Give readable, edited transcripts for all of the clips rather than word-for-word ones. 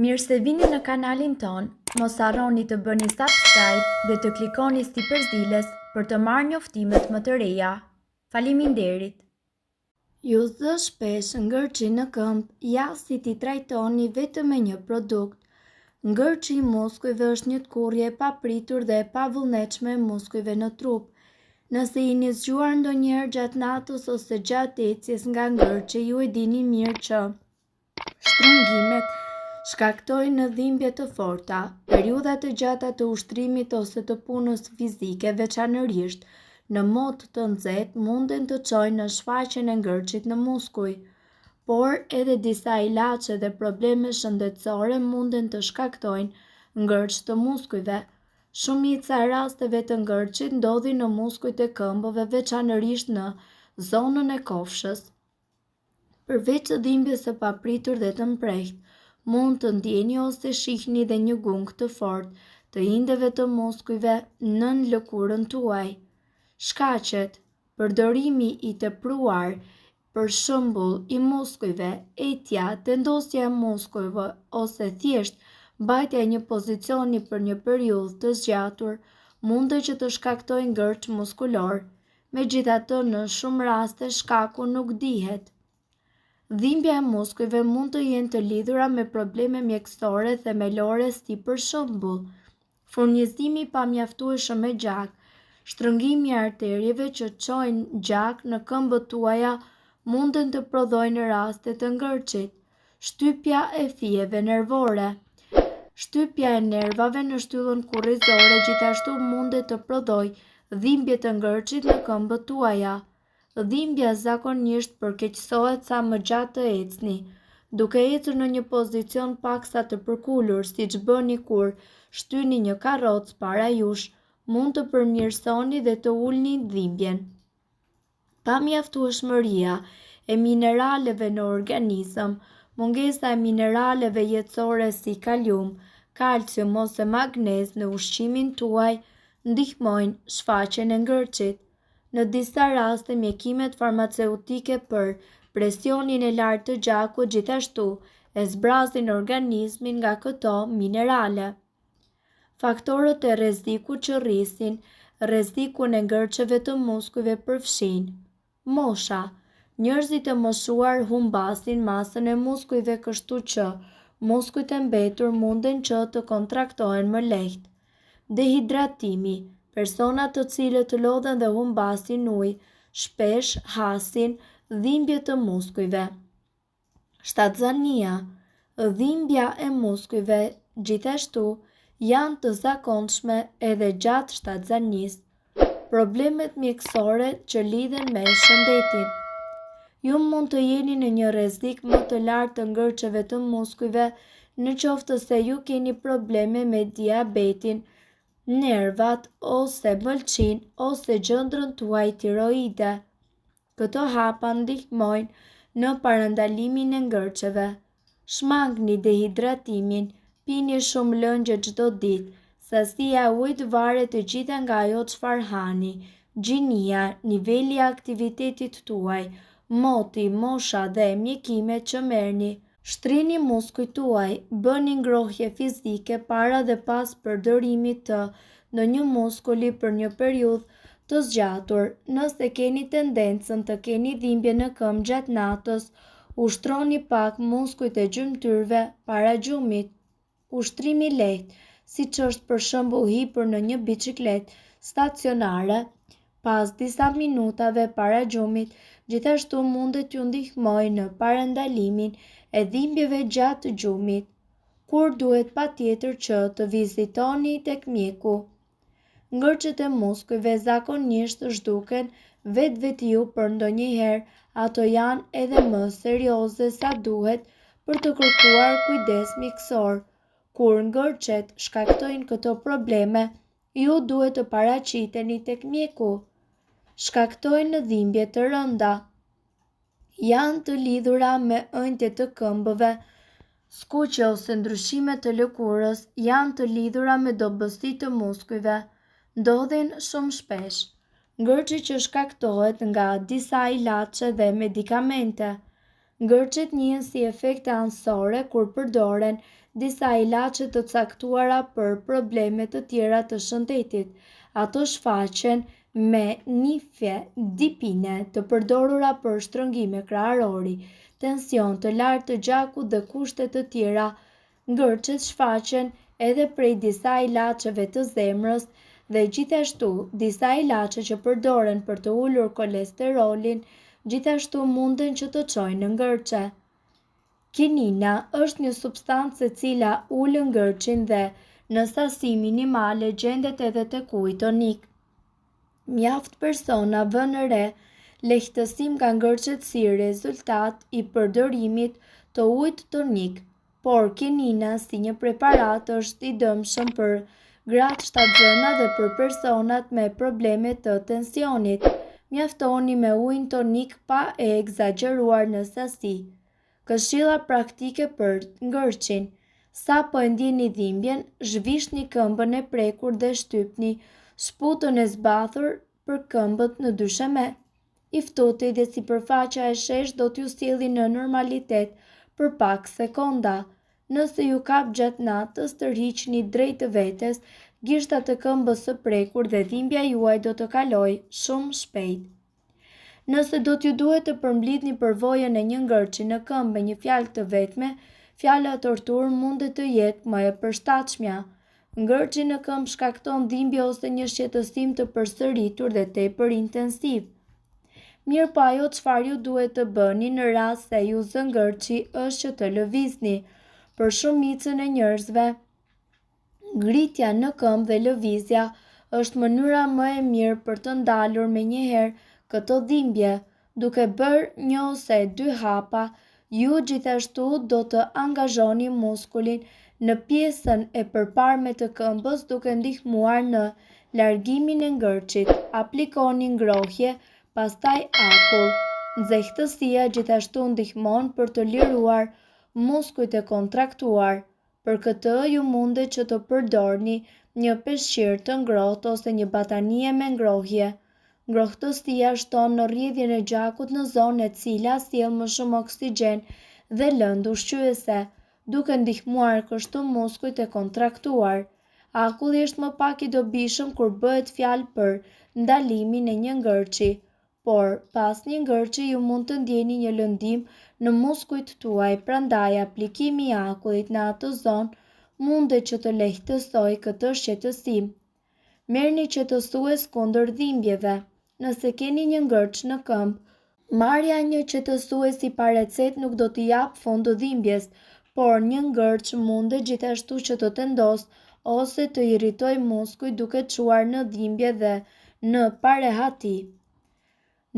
Mirë se vini në kanalin tonë, mos harroni të bëni subscribe dhe të klikoni sipër ziles për të marrë njoftimet më të reja. Faleminderit! Ju zë shpesh ngërçi në këmbë, ja si t'i trajtoni vetëm me një produkt. Ngërçi i muskujve është një tkurrje e papritur dhe e pavullnetshme e muskujve në trup. Nëse jeni zgjuar ndonjëherë gjatë natës ose gjatë ecjes nga ngërçi, ju e dini mirë që Shtrëngimet shkaktojnë dhimbje të forta, periudha të gjata të ushtrimit ose të punës fizike, veçanërisht në mot të nxehtë, munden të çojnë në shfaqjen e ngërçit në muskuj. Por edhe disa ilaçe dhe probleme shëndetësore munden të shkaktojnë ngërç të muskujve. Shumica e rasteve të ngërçit ndodhin në muskujt e këmbëve, veçanërisht në zonën e kofshës. Përveç dhimbjes së papritur dhe të mprehtë, mund të ndjeni ose shihni dhe një gungë të fortë të indeve të muskujve nën lëkurën tuaj. Shkaqet, Përdorimi i tepruar, për shembull, i muskujve, etja, tendosja e muskujve ose thjesht mbajtja e një pozicioni për një periudhë të zgjatur, mundet që të shkaktojë ngërç muskulor. Megjithatë, në shumë raste shkaku nuk dihet. Dhimbja e muskujve mund të jenë të lidhura me probleme mjekësore themelore si për shembull, furnizimi i pamjaftueshëm me gjak, shtrëngimi i arterieve që çojnë gjak në këmbët tuaja munden të prodhojnë raste të ngërçit. Shtypja e fijeve nervore. Shtypja e nervave në shtyllën kurrizore gjithashtu mundet të prodhojë dhimbje të ngërçit në këmbët tuaja. Dhimbja zakonisht përkeqësohet sa më gjatë të ecni. Duke ecur në një pozicion paksa të përkulur, siç bëni kur shtyni një karrocë para jush, mund të përmirësoni dhe të ulni dhimbjen. Pamjaftueshmëria e mineraleve në organizëm, mungesa e mineraleve jetësore si kalium, kalcium ose magnez në ushqimin tuaj ndihmojnë shfaqjen e ngërçit. Në disa raste, mjekimet farmaceutike për presionin e lartë të gjakut gjithashtu e zbrazin organizmin nga këto minerale. Faktorët e rrezikut që rrisin rrezikun e ngërçeve të muskujve përfshijnë, Mosha, Njerëzit e moshuar humbasin masën e muskujve kështu që muskujt e mbetur munden që të kontraktohen më lehtë. Dehidratimi, Personat të cilët lodhen dhe humbasin ujë shpesh hasin dhimbje të muskujve. Shtatzania, dhimbja e muskujve gjithashtu janë të zakonshme edhe gjatë shtatzanisë. Problemet mjekësore që lidhen me shëndetin. Ju mund të jeni në një rrezik më të lartë të ngërçeve të muskujve në qoftë se ju keni probleme me diabetin, nervat ose mëlçinë ose gjëndrën tuaj tiroide. Këto hapa ndihmojnë në parandalimin e ngërçeve. Shmangni dehidratimin, pini shumë lëngje çdo ditë, sasia e ujit varet e gjitha nga ajo çfarë hani, gjinia, niveli i aktivitetit tuaj, moti, mosha dhe mjekimet që merrni. Shtrini muskujt tuaj, bëni ngrohje fizike para dhe pas përdorimit të ndonjë muskuli për një periudhë të zgjatur. Nëse keni tendencën të keni dhimbje në këmbë gjatë natës, ushtroni pak muskujt e gjymtyrëve para gjumit. Ushtrim i lehtë, siç është për shembull hipur në një biçikletë stacionare pas disa minutave para gjumit, gjithashtu mundet t'ju ndihmojë në parandalimin e dhimbjeve gjatë gjumit. Kur duhet patjetër që të vizitoni tek mjeku? Ngërçet e muskujve zakonisht zhduken vetvetiu por ndonjëherë ato janë edhe më serioze sa duhet për të kërkuar kujdes mjekësor. Kur ngërçet shkaktojnë këto probleme, ju duhet të paraqiteni tek mjeku. Shkaktojnë dhimbje të rënda. Janë të lidhura me ënjtje të këmbëve, skuqje ose ndryshime të lëkurës, janë të lidhura me dobësi të muskujve, ndodhin shumë shpesh. Ngërçi që shkaktohet nga disa ilaçe dhe medikamente. Ngërçet njihen si efekte anësore kur përdoren disa ilaçe të caktuara për probleme të tjera të shëndetit. Ato shfaqen me nifedipine të përdorura për shtrëngime kraharori, tension të lartë të gjakut dhe kushte të tjera Ngërçet shfaqen edhe prej disa ilaçeve të zemrës dhe gjithashtu disa ilaçe që përdoren për të ulur kolesterolin gjithashtu munden që të çojnë në ngërçe. Kinina është një substancë e cila ul ngërçin dhe në sasi minimale gjendet edhe tek uji tonik. Mjaft persona vënë re lehtësim nga ngërçet si rezultat i përdorimit të ujit tonik, por kinina si një preparat është i dëmshëm për gratë shtatzëna dhe për personat me probleme të tensionit. Mjaftohuni me ujin tonik pa e ekzagjeruar në sasi. Këshilla praktike për ngërçin, Sapo e ndjeni dhimbjen, zhvishni këmbën e prekur dhe shtypni shputën e zbathur për këmbët në dysheme. I ftohti dhe sipërfaqja e sheshtë do t'ju sjellin në normalitet për pak sekonda. Nëse ju kap gjatë natës, tërhiqni drejt vetes gishtat e këmbës së prekur dhe dhimbja juaj do të kalojë shumë shpejt. Nëse do t'ju duhet të përmblidhni përvojën e një ngërçi në këmbë me një fjalë të vetme, fjala torturë mundet të jetë më e përshtatshmja. Ngërçi në këmbë shkakton dhimbje ose një shqetësim të përsëritur dhe tepër intensiv. Mirëpo ajo çfarë ju duhet të bëni në rast se ju zë ngërçi është që të lëvizni. Për shumicën e njerëzve, Ngritja në këmbë dhe lëvizja është mënyra më e mirë për të ndalur menjëherë këto dhimbje. Duke bërë një ose dy hapa, ju gjithashtu do të angazhoni muskulin në pjesën e përparme të këmbës duke ndihmuar në largimin e ngërçit. Aplikoni ngrohje, pastaj akull. Nxehtësia gjithashtu ndihmon për të liruar muskujt e kontraktuar. Për këtë ju mundet që të përdorni një peshqir të ngrohtë ose një batanije me ngrohje. Ngrohtësia shton rrjedhjen e gjakut në zonë e cila sjell më shumë oksigjen dhe lëndë ushqyese, duke ndihmuar kështu muskujt e kontraktuar. Akulli është më pak i dobishëm kur bëhet fjalë për ndalimin e një ngërçi, Por, pas një ngërçi ju mund të ndjeni një lëndim në muskujt tuaj, prandaj aplikimi i akullit në atë zonë mundet që të lehtësojë këtë shqetësim. Merrni qetësues kundër dhimbjeve. Nëse keni një ngërç në këmbë, marrja e një qetësuesi pa recetë nuk do t'i japë fund dhimbjes, por një ngërç mundet gjithashtu që të tendosë ose të irritojë muskujt duke çuar në dhimbje dhe në parehati.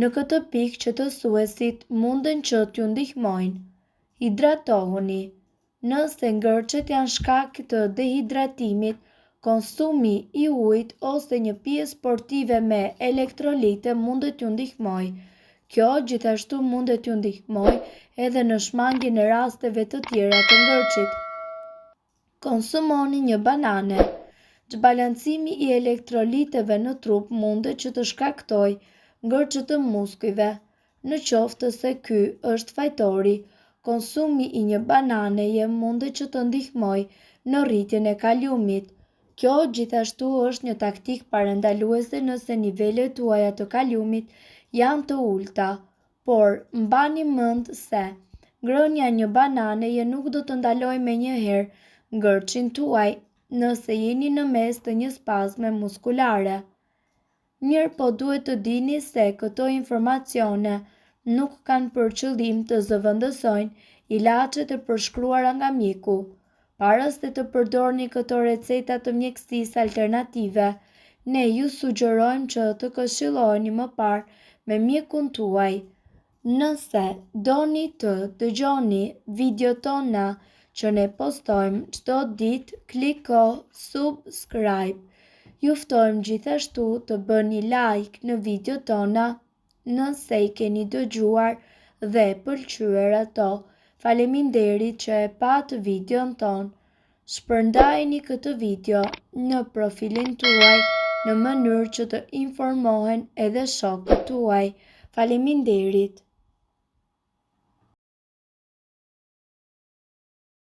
Në këtë pikë qetësuesit munden që t'ju ndihmojnë. Hidratohuni. Nëse ngërçet janë shkak të dehidratimit, konsumi i ujit ose një pije sportive me elektrolite mundet t'ju ndihmojë. Kjo gjithashtu mundet t'ju ndihmojë edhe në shmangien e rasteve të tjera të ngërçit. Konsumoni një banane. Çbalancimi i elektroliteve në trup mundet që të shkaktojë ngërçe të muskujve. Në qoftë se ky është fajtori, konsumi i një bananeje mundet që të ndihmojë në rritjen e kaliumit. Kjo gjithashtu është një taktikë parandaluese nëse nivelet tuaja të kaliumit janë të ulëta. Por, mbani mend se, ngrënia e një bananeje nuk do të ndalojë menjëherë ngërçin tuaj, nëse jeni në mes të një spazme muskulare. Mirëpo duhet të dini se këto informacione nuk kanë për qëllim të zëvendësojnë ilaçet e përshkruara nga mjeku. Para se të përdorni këto receta të mjekësisë alternative, ne ju sugjerojmë që të këshilloheni më parë me mjekun tuaj. Nëse doni të dëgjoni videot tona që ne postojmë çdo ditë, kliko subscribe. Ju ftojmë gjithashtu të bëni like në videot tona nëse i keni dëgjuar dhe pëlqyer ato. Faleminderit që e patë videon tonë. Shpërndajeni këtë video në profilin tuaj në mënyrë që të informohen edhe shokët tuaj. Faleminderit!